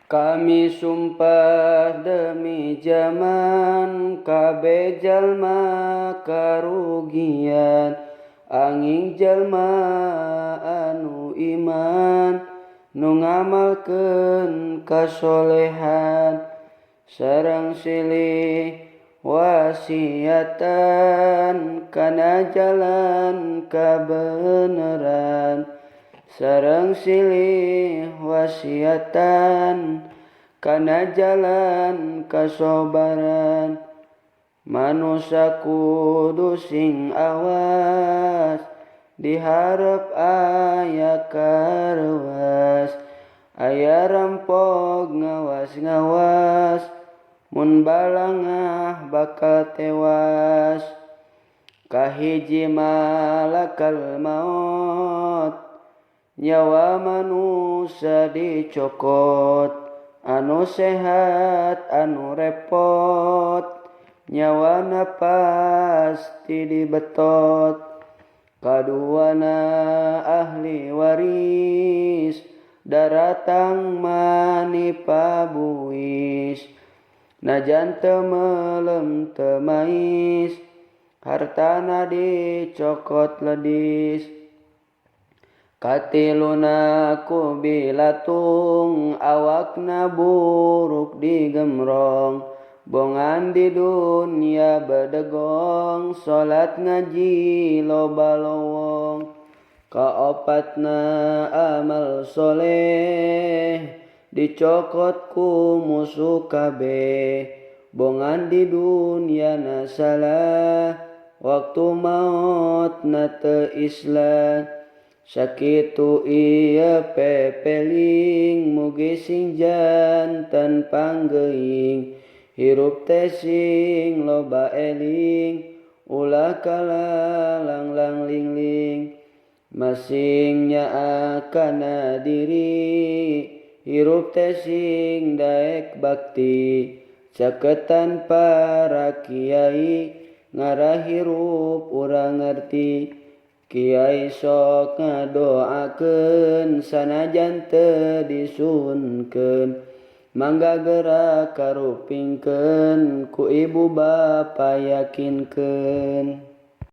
Kami sumpah demi zaman kabeh jalma karugian anging jalma anu iman nu ngamalkeun kasolehan sareng silih wasiatan kana jalan kabeneran sareng silih wasiatan kana jalan kasobaran. Manusa kudu sing awas diharep aya karewas aya rampok ngawas-ngawas mun balangah bakal tewas. Kahiji malakal maot nyawa manusia dicokot anu sehat anu repot nyawana pasti dibetot. Kaduana ahli waris daratang manipa buis najan teu melem teu mais hartana dicokot ledis. Katiluna ku bilatung awakna buruk digemrong bongan di dunia bedegong salat ngaji loba lowong. Kaopatna amal soleh dicokot ku musuh kabeh bongan di dunia na salah waktu maot na teu islah. Sakitu ieu pepeling mugi sing janten panggeuing hirup teh sing loba eling ulah kalalanglang lingling masing nyaah kana diri hirup teh sing daek bakti caketan para kiai ngarah hirup urang ngerti. Kiai sok ngadoakeun sanajan teu disuhunkeun mangga geura karupingkeun ku ibu bapa yakinkeun.